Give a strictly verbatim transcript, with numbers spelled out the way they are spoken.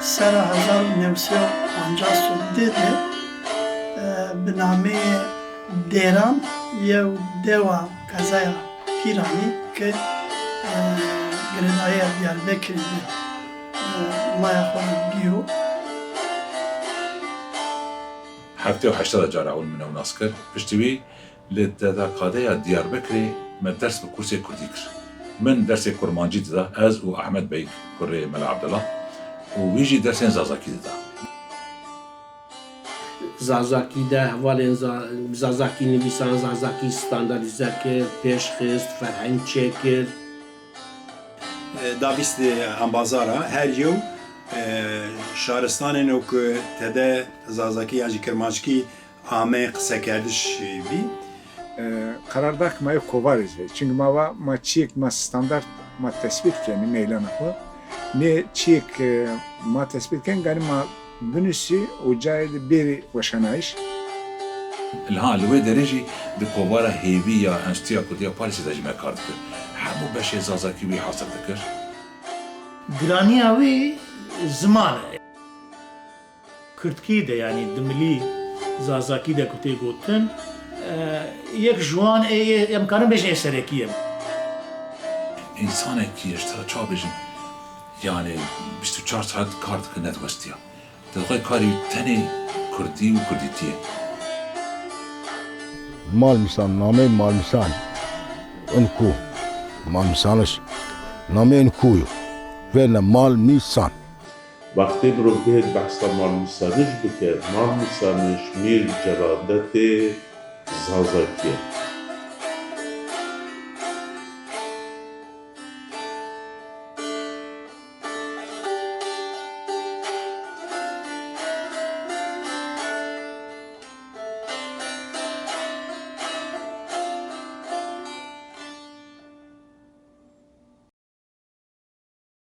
Sera hezar û neh sed û pancas û deh de, e, bi nameyê Dêran yew dewa qezaya Pîranî ke, e, girêdayîya Diyarbekirê de, e, maya xwe giyo. Heftê û heşta de cara ewil min ew nas kir. Piştî wî li Dedakadeya Diyarbekirê me ders bi kursê kurdî kir. Min dersê kurmancî dida, ez û Ehmed Beyk, kurê Mela Abdullah, û wî jî dersên zazakî dida. Zazakî de hevalên za-, zazakî nivîsan, zazakî standardîze kir, pêş xist, ferheng çêkir. Davîst embazara her yew, e, şaristanên û ku tede zazakî yan jî kirmanckî ameyê qisekerdiş bî. E, qerar da ku ma yê kovarê jî. Çimkî ma va ma çiyêk ma standart ma tesbît kenî meylana xwe. Nê çiyêk, e, ma tesbît kenî ganî ma binusî û cayê de bêrî weşanayîş. Li ha, li wê derê jî di kovara hêvî ya Enstîtuya Kurdî ya Parîsê de jî me kar dikir. Hemû beşê zazakî wî hasil dikir. Giraniya wî ziman e. Kurdkî de, yanî dimilî zazakî de ku tê gotin, e, yek ji wan ê, ê, em karin bêjin ê serekî ye. Însanekî ji te re çawa bêjin, yanî bîst û çar saet kar dike nediwestiya. Dixwe karî tenê kurdî û kurdîtiyê. Malmîsan, nameyê Malmîsan in ku. Malmîsaniş. Nameyê in ku yo. Vêne Malmîsan. Wextê mirov bihêt behsa Malmîsaniş bike, Malmîsaniş mîr celadetê zazakî ye.